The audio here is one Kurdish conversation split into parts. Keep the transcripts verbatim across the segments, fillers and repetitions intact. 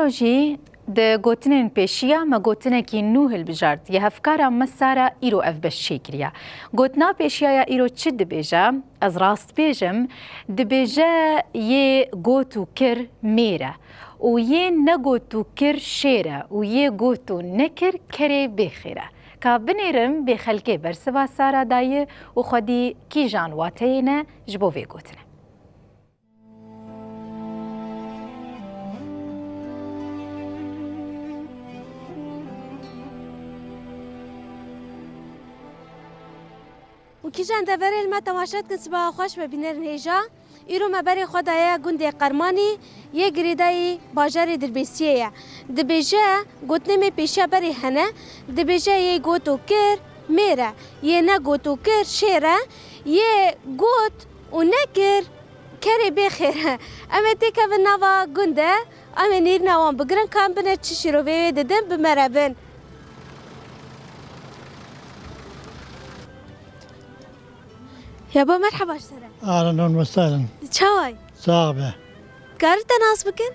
Îro jî di gotinên pêşiya me gotinekî nû hilbijart. Yê hevkara me Sara îro ev beş çêkiriye. Gotina pêşiya ya îro çi dibêje? Ez rast bêjim, dibêje yê got û kir mêr e û yê negot û kir şêr e û yê got û nekir kerê bêxêr e. Ka binêrim bê xelkê bersiva Sara dayî û xwedî kîjan wateyê ne ji bo vê gotinê. Û kîjan deverê li me temaşe dikin, sibeha xweş be bînerên hêja. Îro me berê xwe daye gundê Qermanî yê girêdayî bajarê Dirbêsiyê ye. Dibêje, gotinê me pêşiya berê hene, dibêje yê got û kir mêr e, yê negot û kir şêr e, yê got û nekir kerê bê xêr e. Em ê têkevin nava gund de, em ê nêrîna wan bigirin, ka em bine çi şîroveyê didin, bi me re bin. Yabo, merheba ji te re. Ahlen ve sahlen. Çawa yî? Sax be. Dikarin te nas bikin?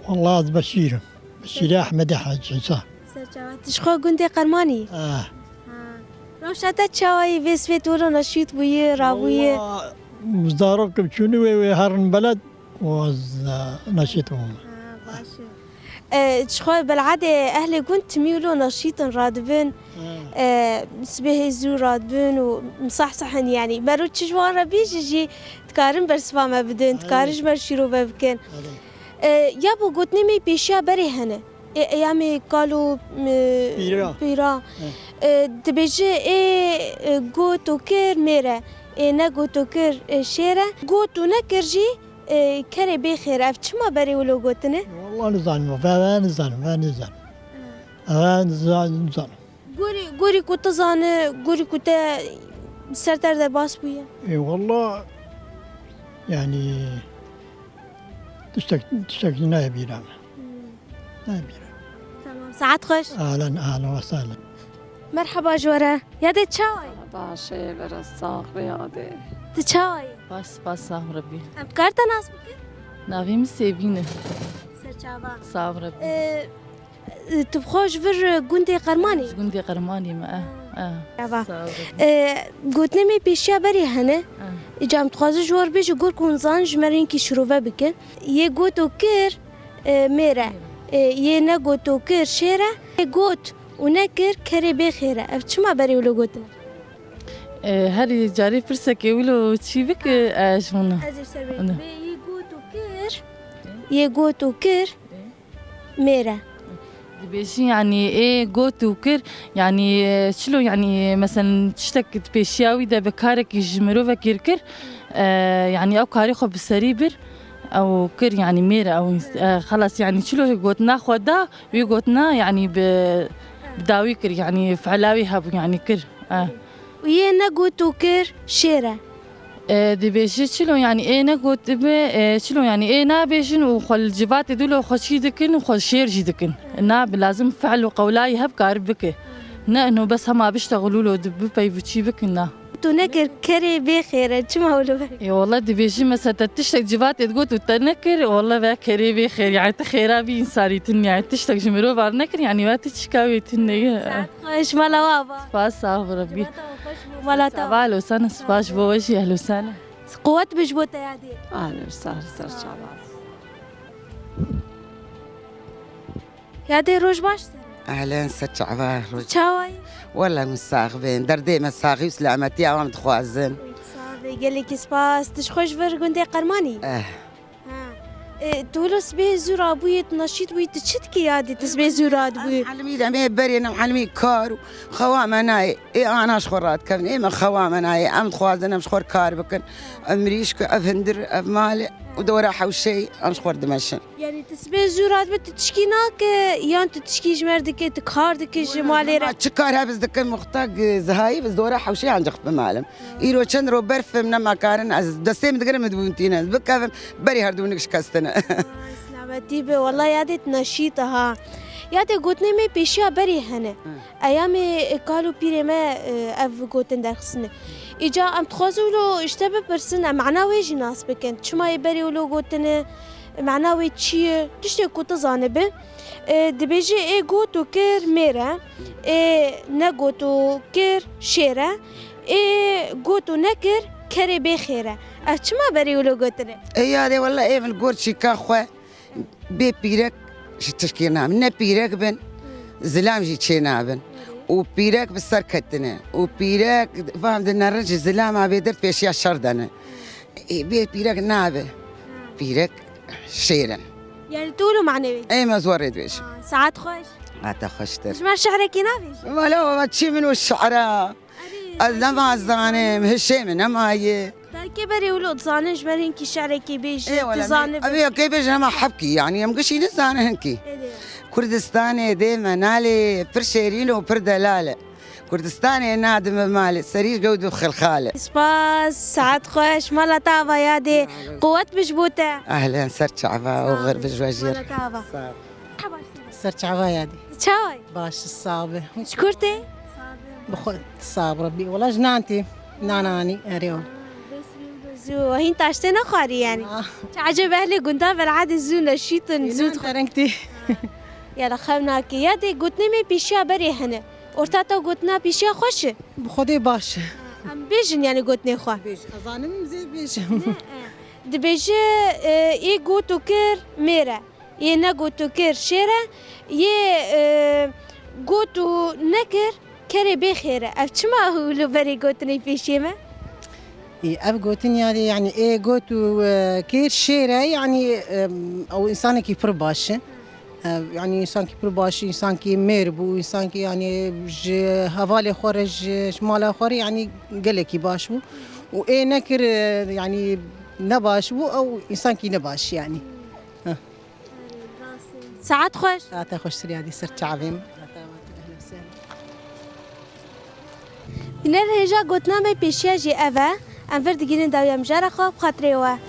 Wallah ez Beşîr im. Beşîrê Ehmedê Hacî Îsa. Ser çava. Tu ji xwe gundê Qermanî yî? Ah. Ha. Rewşa te çawa yî? Vê sibê tu wilo neşît bûyî, rabûyî? Wallah, zarok kim çûnî wê, wê herin beled û ez, e, neşît bûm. Ha, baş e. E, ji xwe belhadê ehlê gund timî wilo neşîtin radibin. Ha. E, sibê hê zû radibin û misahsah in, yanî. Mero çi ji wan re bêjî jî dikarin bersiva me bidin, dikarin ji me re şîrove bikin. Belê. E, ya bo gotinê me pêşiya berê hene. Ê, eyamê kal û, e, Pîra. Pîra. He. E, dibêje ê, e, got û kir mêr e. Ê negot û kir, e, şêr e. Got û nekir jî, e, kerê bê xêr e. Ev çima berê wilo gotine? Wallah nizanim, ve, ve nizanim, ve nizanim. He. Ve nizanim, nizanim. Gorî, gorî ku tu zane, gorî ku te ser te derbas bûye? Ê, wallah, yanî, tiştek, tiştek nayê bîra me. Hmm. Nayê bîra. Tamam, saet xweş. Ahlen, ahlen ve sahlen. Merheba ji we re. Yadê çawa yî? Baş e, bere sax be yadê. Tu çawa yî? Baş, spas, sax rebî. Em dikar te nas bikin? Navê min Sêvîn e. Ser çava. Sax rebî. Ee, Tu bi xwe ji vir gundê Qermanî? Ji gundê Qermanî me, eh, eh. Eva. Sağ ol. E, gotinê me pêşiya berê hene. Eh. Îca em dixwazin ji we re bêjin, gor ku hûn zanin ji me re hinkî şirove bikin. Yê got û kir, e, mêr e. E, yê negot û kir şêr e. Yê got û nekir kerê bê xêr e. Ev çima berê wilo gotine? E, herî carê pirsekê wilo çî bike, e, ji min. Ez ê ji te bêjim. Yê got û kir, yê got û kir, mêr e. Dibêjin, yanî, ê got û kir, yanî, e, çilo, yanî, meselen, tiştek di pêşiya wî de bi karekî ji mirovekî kir, e, yanî, ew karê xwe bi serî bir, ew kir, yanî, mêr e, ew, e, xelas, yanî, çilo gotina xwe da, wî gotina, yanî, bi, bi dawî kir, yanî, fiila wî hebû, yanî, kir. E. Û yê negot û kir şêr e. E, dibêje çilo, yanî ê negotibe, e, çilo, yanî ê nabêjin û xwe li civatê dilo xwe çî dikin û xwe şêr jî dikin. Na, bi lazim fe'l û qewlayî hev kar bike. Ne, ino bes hema biştexilûlo di bipeyv û çî bikin, na. Tu nekir kerê bê xêr e, çima wilo be? E, wala dibêjin mesela te tiştek civatê digot û te nekir, wala ve kerê bê xêr, yanî tu xêra vî însanî tune, yanî tiştek ji mirovan nekir, yanî ve tu çika wê tune ye. Saet xweş, mala we ava. Spas, sax bi Rebî. Civata we xweş bû, mala te. Çava, ehlo sene, spas ji bo we jî, ehlo sene. Quwet be ji bo te yadê. Ahlen, sar, sar çava. Yadê, roj baş ser. Ehlen, ser çava, roj. Çawa yî? Wela hûn sax bin. Derdê me saxî û silametiya wan dixwazin. Sax be, gelekî spas. Tu ji xwe ji vir gundê Qermanî? Eh. Ha. E, tu wilo sibê zû rabûyî, tu neşît bûyî, tu çi dikî yadî, tu sibê zû radibûyî? Em helimî de, em ê berê ne, em helimî kar û xewa me nayê. Ê ana ji xwe radikevin, ê me xewa me nayê. Em dixwazin em ji xwe kar bikin. Ev mirîşk, ev hindir, ev mal û dora hewşeyî em ji xwe dimeşin. Yanî tu sibê zû radibe, tu tişkî nake, yan tu tişkî ji me re dike, tu kar dike ji malê re? Çi kar heb ez dikim, wexta zihayî bi dora hewşeyî ancaq bimalim. Îro çend ro berf im, nema karin, ez destê min digirim, min dibûn tîne, ez bikevim, berî herduminik şikestine. Ay, selametî be, wela yadê tu neşît ha. Yadê gotinê me pêşiya berî hene. Hı. Eyamê kal û pîrê me, e, ev gotin derxistine. Îca em dixwazin wilo ji te bipirsin, em mana wê jî nas bikin. Çima yê berê wilo gotine? mana wê çi ye, tiştê ku tu zanibe. E, dibêje ê got û kir mêr e, ê negot û kir şêr e, ê got û nekir kerê bê xêr e. Ev çima berê wilo gotine? Ê yarê, wela ê min got çîka xwe. Bê pîrek ji tişkê nabin. Ne pîrek bin, zilam jî çê nabin. Û pîrek bi ser ketine. Û pîrek, fam di nerin ji zilama bê dir pêşiya şer dene. Ê, bê pîrek nabe. Pîrek şêr in. Yani tu wilo manevê. Ê, me zor rê dibêjim. Saet xweş. Hata xweştir. Ji me şehrekî navêjî. Wala, wala, çi min û şehra. Ez nema zanim, hişê min nema ye. Belkê berê wilo dizanin, ji ber hinkî şerekê bêjin, Ê, wele, tu zanibin. Em ê kê bêjin hema hebkî, yani em gişî nizanin hinkî. Êdî. Kurdistanê dê me nalê, pir şêrîn û pir delal e. Kurdistanê nadime malê, serî gewd û xilxal e. Spas, saet xweş, mala te ava yadê, quwet bi ji bo te. Ehlen, ser çava û xir bi ji we jî re. Mala te ava. Sağ ol. Ser çava yadî. Çawa yî? Baş, sax be. Ji kur tê? Bi xwe sax be Rebbî. Wela ji nan tê. Nan anî, erê wan. Zû, hîn taştê nexwarî yani. Ah. Çi ecêb ehlê gundan belhadê zû neşîtin, zû Nan tereng tê. Ya da xew nakê. Ya dê gotinê me pêşiya berê hene. Orta te gotina pêşiya xweş e? Bi Xwedê baş e. Em bêjin yani gotinê xwe. Bêj. Ezanim zê bêjim. Ne, e. Dibêje, e, ê got û kir mêr e. Yê negot û kir şêr e, yê, e, got û nekir kerê bê xêr e. Ev çima wilo berê gotinê pêşiyê me? Ê, ev gotin yani, yani ê got û, e, kir şêr e, yani, e, ew insanekî pir baş e. E, yani insankî pir baş, insankî mêr bû, insankî yani ji hevalê xwe re, ji, ji mala xwe re yani gelekî baş bû. Û ê nekir, e, yani ne baş bû, ew insankî ne baş yani. Heh. Saet xweş. Saete xweştir yadî ser çavê min. Dîner hêja gotina me pêşiya jî ev e. Em vir digihînin dawiya mijara xwe bi xatirê we.